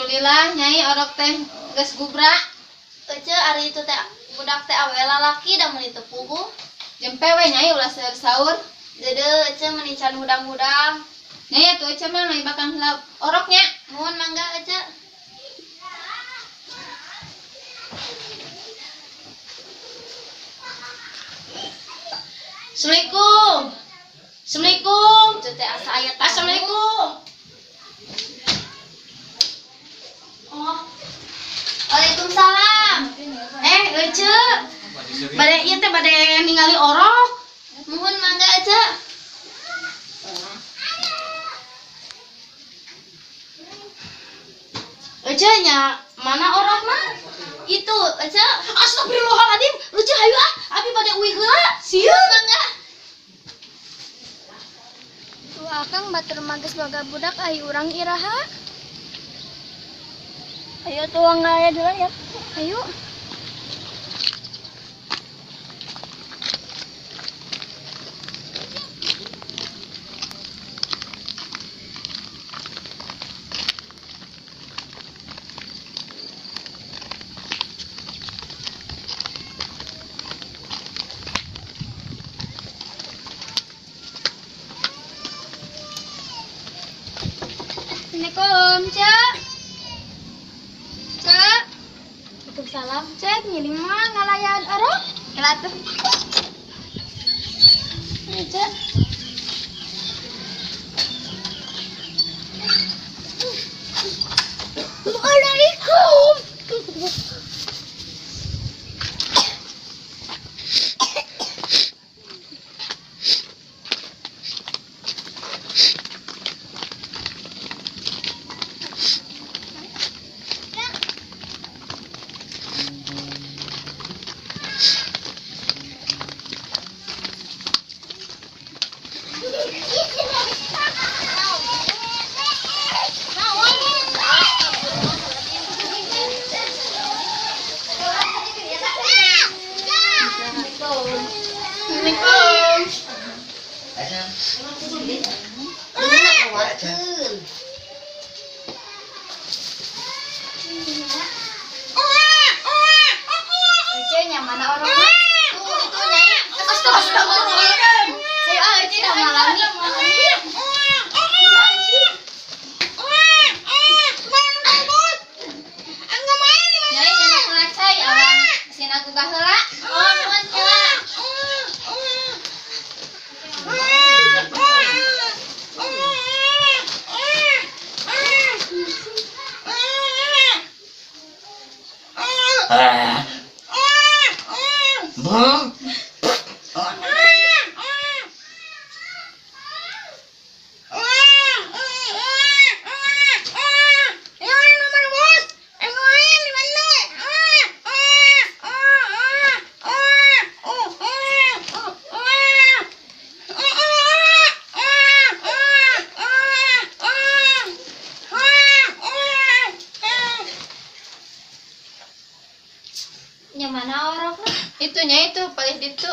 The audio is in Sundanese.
Alhamdulillah nyai orok teh geus gubra. Ece ari itu teh budak teh awe lalaki da meuni teu puguh. Jempe we nyai ulah seur-saur. Deudeuh ece meuni can hudang-hudang. Nyai atuh ece mah ngaibakan heula oroknya. Nuhun mangga ece. Assalamualaikum. Assalamualaikum. Itu teh asa aya tamu. Assalamualaikum. Oh. Waalaikumsalam. Ece. Bade ieu teh bade ningali orok. Nuhun mangga ece. Ece nya mana orokna? Itu ece. Astagfirullahaladzim. Ece hayu ah, abi bade uih heula. Sieun. Mangga. Tuh akang batur mah geus boga budak ai urang iraha. Ayo tuang aya dulu ya. Ayo. Assalamualaikum, Cek. Cek. Waalaikumsalam, Cek. Ngiling mah ngalayan orok. Heula tuh. Ini, Cek. Assalamualaikum. Assalamualaikum. Ece nya mana orokna? Tuh itu nyai. Astagfirullahaladzim. Ayo ah ece dah malami. Nyai nyanak heula cai awang sina gugah heula. Oh, nuhun heula. Nya mana orokna? Itu nyai tuh palih ditu.